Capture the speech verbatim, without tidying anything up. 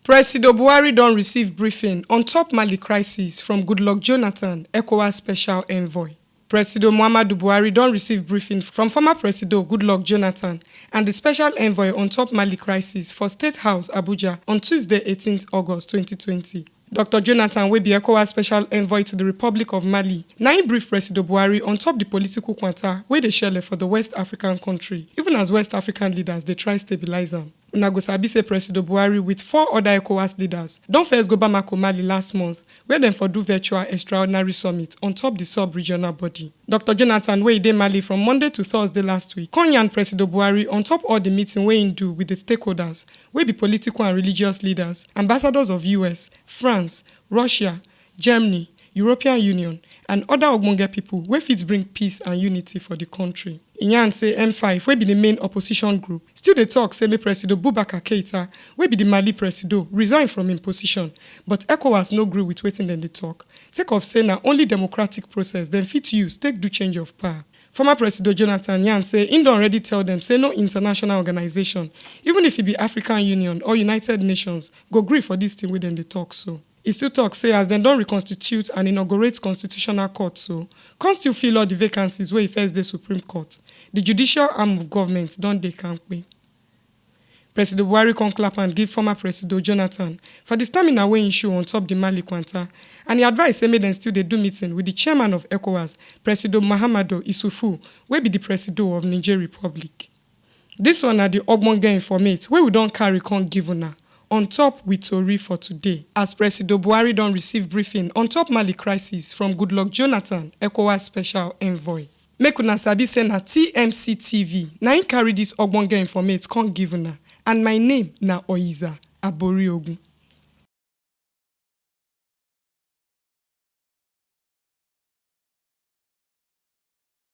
Presido Buhari don receive briefing on top Mali crisis from Goodluck Jonathan, ECOWAS special envoy. Presido Muhammadu Buhari don receive briefing from former Presido Goodluck Jonathan and the special envoy on top Mali crisis for State House, Abuja, on Tuesday, eighteenth August twenty twenty. Doctor Jonathan, wey be ECOWAS special envoy to the Republic of Mali, na im brief Presido Buhari on top the political kwanta wey dey shele for the West African country, even as West African leaders dey try stabilize am. Una go sabi say Presido Buhari with four other ECOWAS leaders don first go Bamako, Mali last month, where dem for do virtual extraordinary summit on top the sub-regional body. Doctor Jonathan, wey dey Mali from Monday to Thursday last week, come yarn Presido Buhari on top all the meeting wey im do with the stakeholders, wey be political and religious leaders, ambassadors of U S, France, Russia, Germany, European Union, and other ogbonge people wey fit bring peace and unity for the country. Im yarn say M five, wey be the main opposition group, still dey talk say make Presido Boubacar Keita, wey be the Mali Presido, resign from im position, but ECOWAS no gree with wetin dem dey talk, sake of say na only democratic process dem fit use take do change of power. Former Presido Jonathan yarn say im don already tell dem say no international organization, even if e be African Union or United Nations, go gree for dis thing wey dem dey talk so. E still talk say as dem don reconstitute and inaugurate constitutional court so, come still fill all the vacancies wey e first dey Supreme Court, the judicial arm of government don dey kampe. Presido Buhari come clap and give former Presido Jonathan for the stamina wey im show on top the Mali kwanta, and e advise say make dem still dey do meeting with the chairman of ECOWAS, Presido Mahamadou Issoufou, wey be the Presido of Niger Republic. This one na the ogbonge informate wey we don carry come give una on top with tori for today, as Presido Buhari don receive briefing on top Mali crisis from Goodluck Jonathan, ECOWAS special envoy. Make una sabi say na T M C T V na im carry this ogbonge informate come give una, and my name na Oyiza Aboriogun.